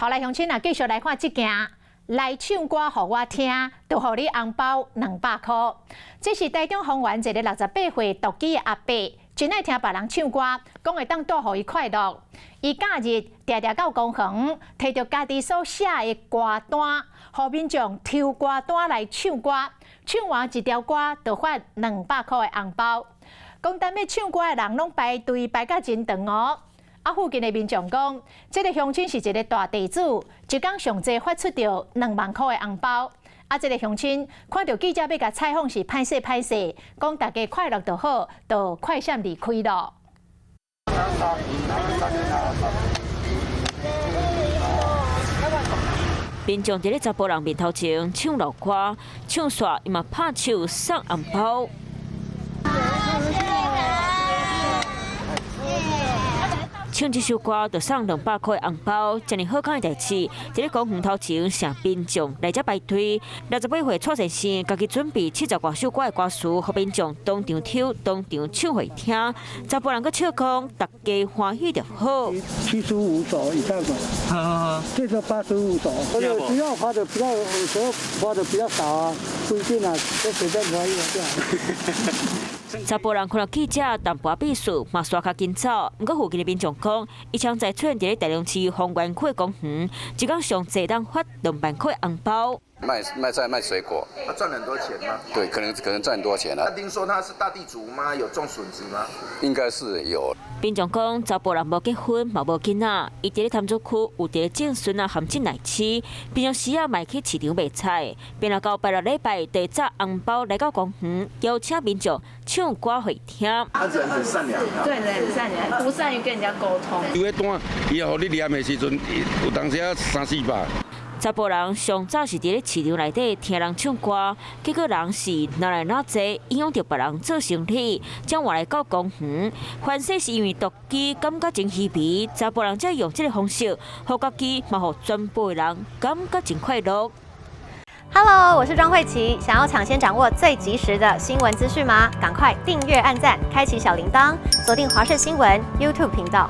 好來，鄉親啊，繼續來看這件，來唱歌予我聽，就予你紅包200箍。這是台中豐原一個68歲獨居的阿伯，真愛聽別人唱歌，講會當帶予伊快樂。伊假日定定到公園，提著家己所寫的歌單，予民眾抽歌單來唱歌，唱完一條歌就發200箍的紅包。講等欲唱歌的人攏排隊排甲真長哦。啊，附近的民眾講，這個鄉親是一個大地主，一工上濟發出著2萬箍的紅包。啊，這個鄉親看著記者欲共採訪是歹勢歹勢，講大家快樂就好，就快閃離開咯。民眾佇咧查埔人面頭前唱老歌，唱煞伊嘛拍手送紅包。唱這首歌就送200箍的紅包，遮爾好康的代誌，佇咧公園頭前，成民眾來遮排隊。68歲蔡先生家己準備70外首歌的歌詞，予民眾當場抽，當場唱予伊聽。查埔人閣笑講，大家歡喜就好。75首以上吧，這個85首，只要發的比較，有時候發的比較少啊，不一定啊，就隨便發一點。查埔人看著記者淡薄仔意思，嘛煞較緊走。毋過附近的民眾講，伊槍在出現佇咧台中市豐原區的公園，一工上濟當發2萬箍紅包。賣菜賣水果，他賺很多錢嗎？對，可能賺很多錢啊。他聽說他是大地主嗎？有種筍子嗎？應該是有。民眾講，查埔人無結婚，嘛無囡仔，伊佇咧潭子區有佇咧種筍仔含進來飼，平常時啊嘛會去市場賣菜。變來到拜六禮拜，提早紅包來到公園，邀請民眾唱歌予伊聽。他人很善良，對，人很善良，不善於跟人家溝通。有彼單，伊予你念的時陣，有當時啊三四百。查埔人上早是佇咧市場內底聽人唱歌，結果人是若來若濟，影響著別人做生意，才換來到公園。凡勢是因為獨居，感覺真稀微，查埔人才用這個方式，予家己嘛予全部的人感覺真快樂。 Hello，我是莊慧琪，想要搶先掌握最及時的新聞資訊嗎？趕快訂閱、按讚、開啟小鈴鐺，鎖定華視新聞 YouTube 頻道。